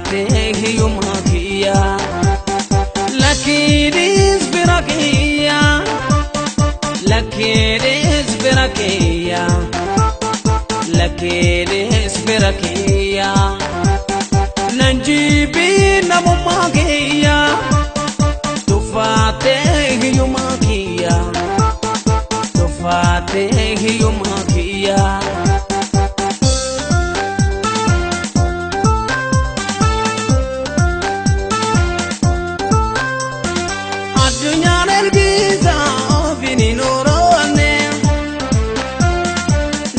Tuffaatee hiyyummaa kiyya. Lakkiinis bira kiyya. Lakkiinis bira kiyya. Lakkiinis bira kiyya. Nan jibbii namummaa kiyya. Tuffaatee hiyyummaa kiyya. Tuffaatee hiyyummaa kiyya. Addunyaan ergisa ofiin hin oroonne.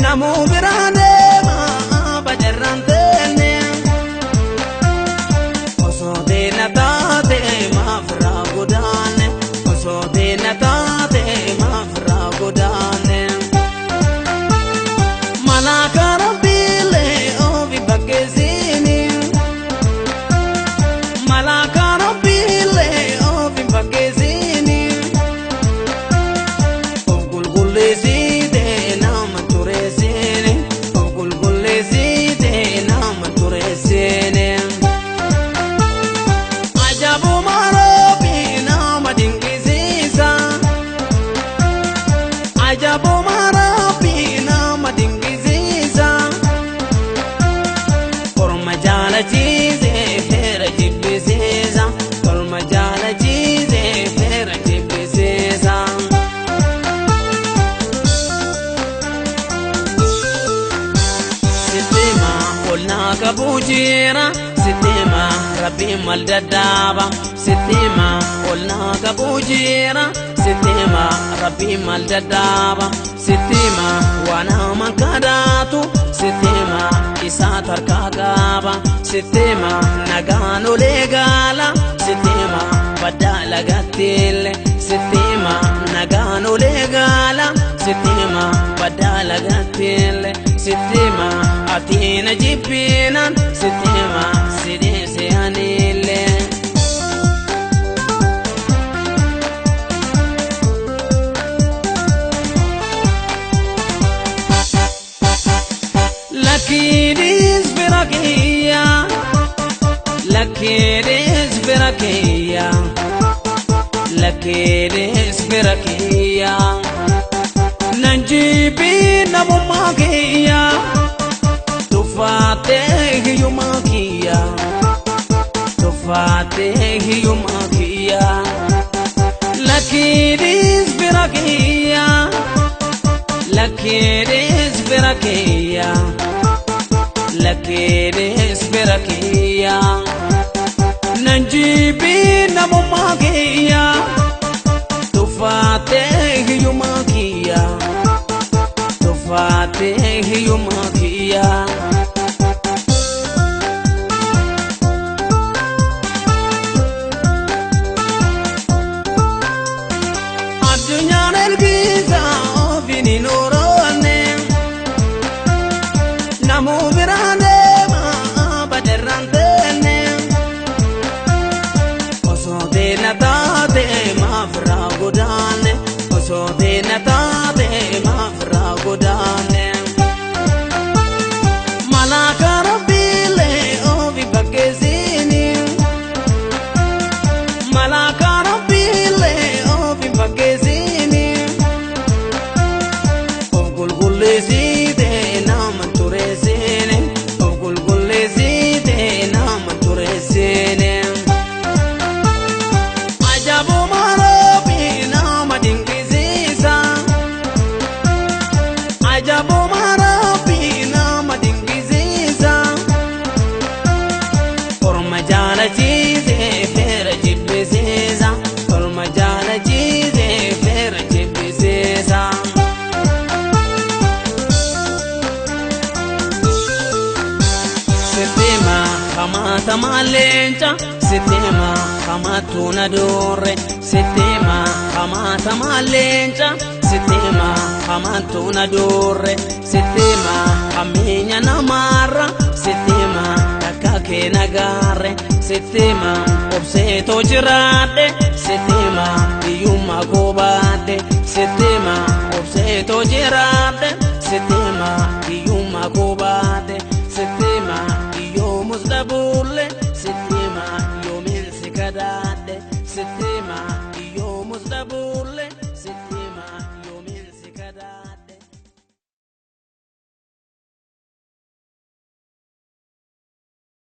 Namuu biraa deema bajarraan teenne. Osoo teena taate maaf irraa godaanne. Osoo teena taate maaf irraa godaanne. Malaaka rabbiilee ofi bakkeessini. Malaaka rabbiilee ofi bakkeessini. Of qulqulleessite nama tureessini. Of qulqulleessite nama tureessini. Ajaa'ibuma rabbi nama dinqisiisa. Ajaa'ibuma rabbi nama dinqisiisa. Orma jaalachiise feera jibbisiisa. Orma jaalachiise feera jibbisiisa. Sittima olnaa qabu jira. Sittima rabbiin mal daddaaba. Sittima olnaa qabu jira. Sittima rabbiin mal daddaaba. Sittima waan hamaan kadhaatu. Sittima isaa tarkaa qaba. Sittima nagaan olee gaala. Sittima baddaa lagattiille. Sittima nagaan olee gaala. Sittima baddaa lagattiille. Sittima ati na jibbiinan. Sittima sidheese anillee. Lakkiinis bira kiyya. Lakkiinis bira kiyya. Lakkiinis bira kiyya. Nan jibbii namummaa kiyya. Tuffaatee hiyyummaa kiyya. Tuffaatee hiyyummaa kiyya. Lakkiinis bira kiyya. Lakkiinis bira kiyya. Lakkiinis bira kiyya. Nan jibbii namummaa kiyya. Tuffaatee hiyyummaa kiyya. Tuffaatee hiyyummaa kiyya. Addunyaan ergisa ofiin hin oroonne. Namuu biraa deema badarraan teenne. Osoo teena taate maaf irraa godaanne. Osoo teena taate maaf irraa godaanne. Malaaka rabbiilee ofi bakkeessini. Malaaka rabbiilee ofi bakkeessini. Of qulqulleessite nama tureessini. Of qulqulleessite nama tureessini. Ajaa'ibuma rabbi nama dinqisiisa. Ajaa'ibuma rabbi nama dinqisiisa. Orma jaalachiise feera jibbisiisa. Orma jaalachiise feera jibbisiisa. Sittima hamaatamaa leenca. Sittima hamaatu na doorre. Sittima hamaatamaa leenca. Sittima hamaatu na doorre. Sittima hammeenya namaarra. Sittima takka kee nagaarre. Sittima obseetoo jiraadhe. Sittima hiyyummaa koo baadhe. Sittima obseetoo jiraadhe. Sittima hiyyummaa koo baadhe.